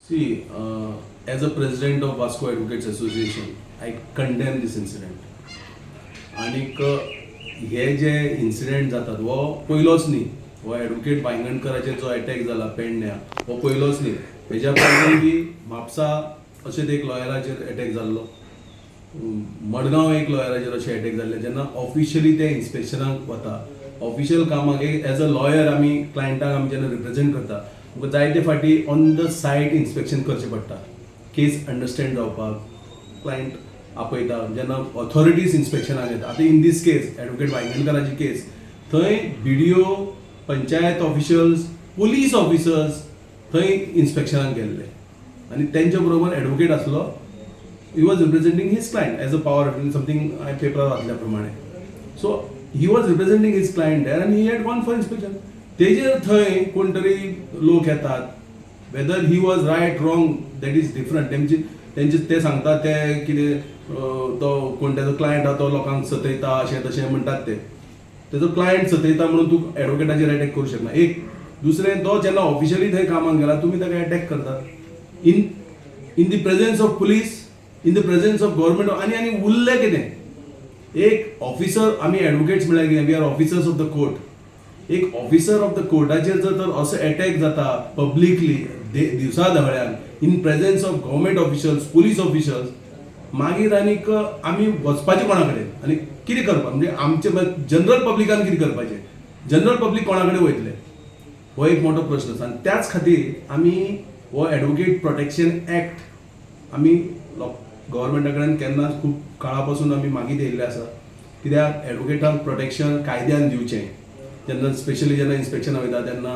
See, as a president of Vasco Advocates Association, I condemn this incident. आनीक हे जे incident जातात हो पयलोच न्ही. हो एडवोकेट वायंगणकराचेर जो एटॅक जाला पेडण्या, हो पयलोच न्ही. हेज्या पयलीं बी म्हापसा अशेंच एक लॉयराचेर एटॅक जाल्लो, मडगांव एक लॉयराचेर अशें एटॅक जाल्ले. जेन्ना ऑफिशियली ते इन्स्पेक्शनाक वता, ऑफिशियल कामाक, एक एज अ लॉयर आमी क्लायंटाक आमी जेन्ना रिप्रेझेंट करता, तुमकां जायते फावटी ऑन the site inspection करचें पडटा. केस अंडरस्टँड जावपाक क्लायंट आपयता. जेन्ना ऑथॉरिटीज इन्स्पेक्शनाक येता, आतां इन दीस केस, एडवोकेट वायंगणकराची केस, थंय BDO, panchayat officials, police officers थंय इन्स्पेक्शनाक गेल्ले आनी तेंच्या बरोबर एडवोकेट आसलो. He was representing his client as a power attorney, something हांवें पेपरार वाचल्या प्रमाणे. So he was representing his client there आनी he had gone for inspection. तेजेर थंय कोण तरी लोक येतात. Whether he was right, wrong, that is different. तेमची तेंचे ते सांगता ते कितें, तो कोण तेजो क्लायंट आहा तो लोकांक सतयता, अशें तशें म्हणटात ते. तेजो क्लायंट सतयता म्हणून तूं एडवोकेटाचेर एटॅक करूं शकना. एक दुसरें, तो जेन्ना ऑफिशियली थंय कामाक गेला, तुमी ताका एटॅक करतात in the presence of police, in the presence of government. आनी उरलें कितें? एक ऑफिसर, आमी एडवोकेट्स म्हळ्यार कितें? We are officers of the court. एक ऑफिसर ऑफ the कोर्टाचेर जर तर असो एटॅक जाता पब्लिकली, दिवसा दहळ्यान, in presence of government officials, police officials, मागीर आनीक आमी वचपाचें कोणा कडेन आनी कितें करपाक? म्हणजे आमचे जनरल पब्लिकान कितें करपाचें? जनरल पब्लीक कोणा कडेन वयतले? हो एक मोठो प्रश्न आसा. आनी त्याच खातीर आमी हो एडवोकेट प्रोटेक्शन एक्ट आमी गव्हर्मेंटा कडेन केन्नाच खूब काळा पासून आमी मागीत येयल्ले आसा. कित्याक एडवोकेटांक प्रोटेक्शन कायद्यान दिवचें. जेन्ना स्पेशली जेन्ना इन्स्पेक्शनाक वयता तेन्ना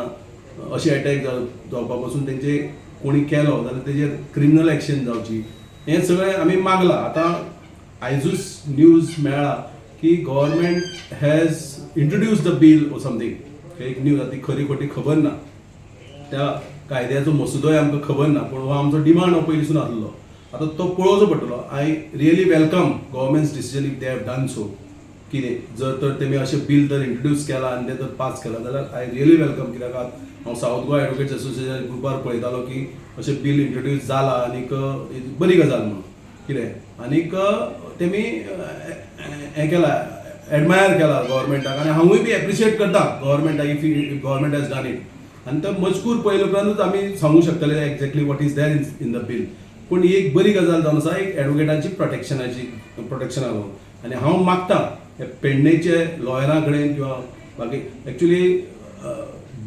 अशे एटॅक जावपा पासून तेंचे कोणी केलो जाल्यार तेजेर क्रिमिनल एक्शन जावची, हें सगळें आमी मागलां. आतां आयजूच न्यूज मेळ्ळा की government has introduce the bill or something. एक न्यूज, आतां ती खरी खोटी खबर ना, त्या कायद्याचो मसुदोय आमकां खबर ना, पूण हो आमचो डिमांड हो पयलींसून आसलो. आतां तो पळोवचो पडटलो. I really welcome government's decision if they have done so. कितें जर तर तेमी अशें बील जर इंट्रोड्यूस केलां आनी तें जर पास केलां जाल्यार I really welcome. कित्याक हांव सावथ गोवा एडवोकेट्स एसोसिएशन ग्रुपार पळयतालो की अशें बील इंट्रोड्यूस जाला आनीक बरी गजाल म्हणून कितें. आनीक तेमी हें केलां, एडमायर केला गव्हर्मेंटाक आनी हांवूय बी एप्रिशिएट करता गव्हर्मेंटाक if government has done it. आनी तो मजकूर पळयले उपरांतूच आमी सांगूंक शकतले exactly what is there in the bill. पूण ही एक बरी गजाल जावन आसा, एक एडवोकेटाची प्रोटेक्शनाची, प्रोटेक्शना लागून. आनी हांव मागता हे पेडणेचे लॉयरा कडेन किंवा बाकी, एक्चुली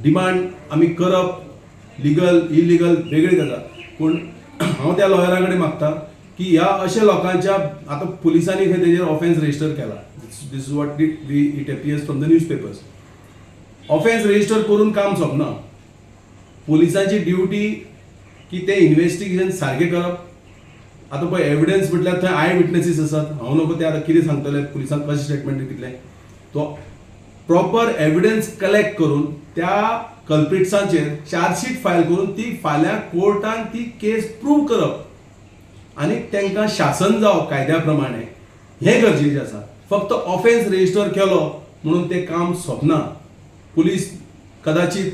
डिमांड आमी करप लिगल इलिगल वेगळी गजाल, पूण हांव त्या लॉयरा कडेन मागता की ह्या अशा लोकांच्या, आतां पुलिसांनी खंय तेजेर ऑफेन्स रजिस्टर केला. This is what we it appears from the newspapers. Offence register करून काम सोंपना. पुलिसांची ड्युटी की ते इन्व्हेस्टिगेशन सारकें करप. आतां पळय, एविडन्स म्हटल्यार थंय I witnesses आसात. हांव नको ते आतां कितें सांगतले पुलिसांक, कशें स्टेटमेंट दितले. तो प्रॉपर एविडन्स कलेक्ट करून त्या कल्प्रिट्सांचेर चार्जशीट फायल करून ती फाल्यां कोर्टान ती केस प्रूव करप आनी तांकां शासन जावप कायद्या प्रमाणे, हें गरजेचें आसा. फक्त ऑफेन्स रजिस्टर केलो म्हणून तें काम सोंपना. पुलीस कदाचित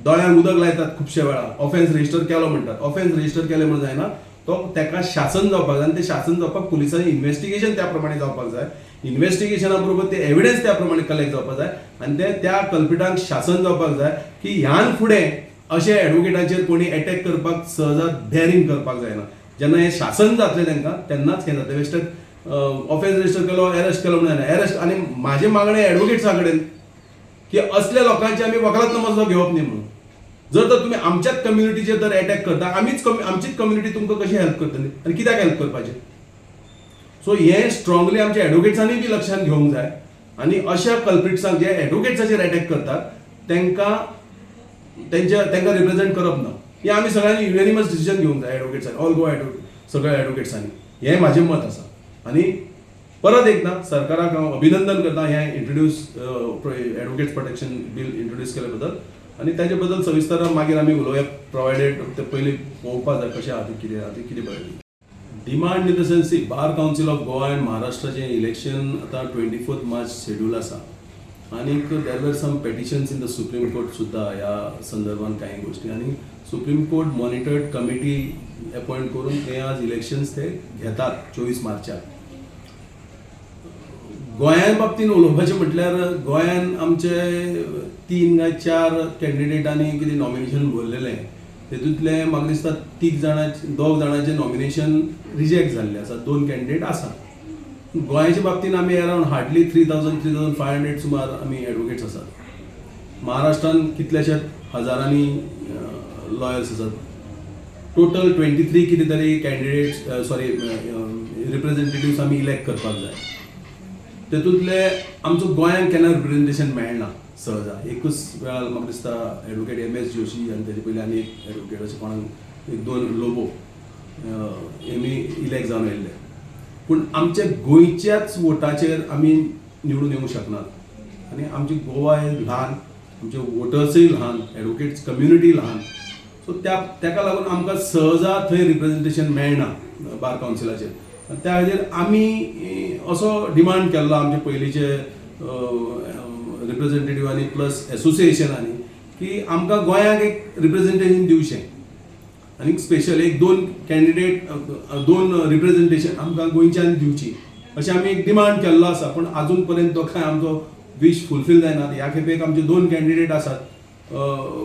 दोळ्यांक उदक लायतात खुबशे वेळा, ऑफेन्स रजिस्टर केलो म्हणटात. ऑफेन्स रजिस्टर केलें म्हणून जायना, तो ताका शासन जावपाक जाय आनी तें शासन जावपाक पुलिसांनी इन्व्हेस्टिगेशन त्या प्रमाणे जावपाक जाय. इन्व्हेस्टिगेशना बरोबर ते एविडन्स त्या प्रमाणे कलेक्ट जावपाक जाय आनी ते त्या कल्पिटांक शासन जावपाक जाय की ह्यान फुडें अशे एडवोकेटाचेर कोणी एटॅक करपाक सहजा डेअरिंग करपाक जायना. जेन्ना हें शासन जातलें तांकां तेन्नाच हें जातलें. बेश्टें ऑफेन्स रजिस्टर केलो, अरेस्ट केलो म्हणून जायना. अरेस्ट, आनी म्हाजें मागणें एडवोकेट्सा कडेन की असल्या लोकांचे आमी वकालतनामो सुद्दां घेवप न्ही म्हणून. जर तर तुमी आमच्याच कम्युनिटीचेर जर एटॅक करता, आमचीच कम्युनिटी तुमकां कशी हेल्प करतली आनी कित्याक हेल्प करपाचें? सो हें स्ट्रॉंगली आमच्या एडवोकेट्सांनी बी लक्षांत घेवंक जाय आनी अशा कल्प्रिट्सांक जे एडवोकेट्साचेर एटॅक करतात तांकां तेंच्या तांकां रिप्रेझेंट करप ना. हें आमी सगळ्यांनी युनॅनिमस डिसिजन घेवंक जाय एडवोकेट्सांनी, ऑल गोवा एडवोकेट, सगळ्या एडवोकेट्सांनी. हें म्हाजें मत आसा. आनी परत एकदां सरकाराक हांव अभिनंदन करता हें introduce advocates protection bill introduce केल्या बद्दल. आनी ताचे बद्दल सविस्तर मागीर आमी उलोवया, प्रोवायडेड ते पयलीं पळोवपा जाय कशें आहा तें, कितें आहा तें, कितें बरें. Demand in the sense, see, Bar Council of Goa and महाराष्ट्राचें election आतां 24 मार्च शेड्यूल आसा. आनीक there were some petitions in the Supreme Court सुद्दां ह्या संदर्भात कांय गोश्टी. आनी Supreme Court monitored committee appoint करून ते आज इलेक्शन्स ते घेतात 24 मार्चाक. गोंया बाबतीन उलोवपाचें म्हटल्यार, गोंयान आमचे तीन काय चार कॅन्डिडेटांनी कितें नॉमिनेशन भरलेलें. तेतूंतले म्हाका दिसता तीग जाणां, दोग जाणांचें नॉमिनेशन रिजेक्ट जाल्लें आसा, दोन कॅन्डिडेट आसा. गोंयाच्या बाबतीन आमी around hardly 3000, 3500 सुमार आमी एडवोकेट्स आसात. महाराष्ट्रान कितल्याशाच हजारांनी लॉयर्स आसात. टोटल 23 कितें तरी कॅन्डिडेट्स, सॉरी, रिप्रेझेंटेटिव्स आमी इलेक्ट करपाक जाय. तेतूंतले आमचो गोंयांत केन्ना रिप्रेझेंटेशन मेळना सहजा. एकूच वेळार म्हाका दिसता एडवोकेट एम एस जोशी आनी तेजे पयलीं आनी एक एडवोकेट अशें कोणाक एक दोन लोबो हेमी इलेक्ट जावन आयिल्ले. पूण आमच्या गोंयच्याच वोटाचेर आमी निवडून येवंक शकनात आनी आमची गोवा हे ल्हान, आमचे वोटर्सूय ल्हान, एडवोकेट्स कम्युनिटी ल्हान. सो त्या तेका लागून आमकां सहजा थंय रिप्रेझेंटेशन मेळना बार कावन्सिलाचेर. आनी त्या खातीर आमी असो डिमांड केल्लो आमचे पयलींचे रिप्रेझेंटेटिव्हांनी प्लस एसोसिएशनांनी की आमकां गोंयाक एक रिप्रेझेंटेशन दिवचें आनी स्पेशल एक दोन कॅन्डिडेट, दोन रिप्रेझेंटेशन आमकां गोंयच्यान दिवची, अशें आमी एक डिमांड केल्लो आसा. पूण आजून पर्यंत तो कांय आमचो विश फुलफील जायना. ह्या खेपेक आमचे दोन कॅन्डिडेट आसात.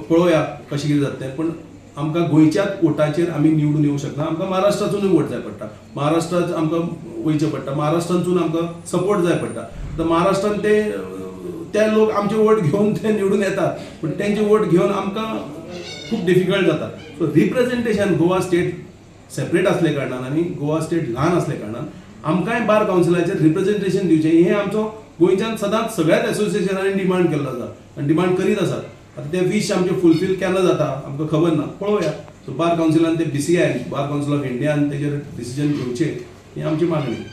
पळोवया कशें कितें जाता तें. पूण आमकां गोंयच्याच वोटाचेर आमी निवडून येवंक शकना. आमकां महाराष्ट्राचूनय वोट जाय पडटा, महाराष्ट्रात आमकां वयचें पडटा, महाराष्ट्रांतून आमकां सपोर्ट जाय पडटा. आतां महाराष्ट्रान ते लोक आमचे वोट घेवन ते निवडून येतात, पूण तेंचे वोट घेवन आमकां खूब डिफिकल्ट जाता. So representation Goa state separate असल्या कारणान आनी गोवा स्टेट ल्हान असल्या कारणान आमकांय बार कावन्सिलाचेर रिप्रेझेंटेशन दिवचें, हें आमचो गोंयच्यान सदांच सगळ्याच एसोसिएशनांनी डिमांड केल्लो आसा आनी डिमांड करीत आसात. आतां ते वीश आमचे फुलफील केन्ना जाता आमकां खबर ना, पळोवया. सो बार कावन्सिलान ते बीसीआय, बार कावन्सिल ऑफ इंडियान तेजेर डिसिजन घेवचें, ही आमची मागणी.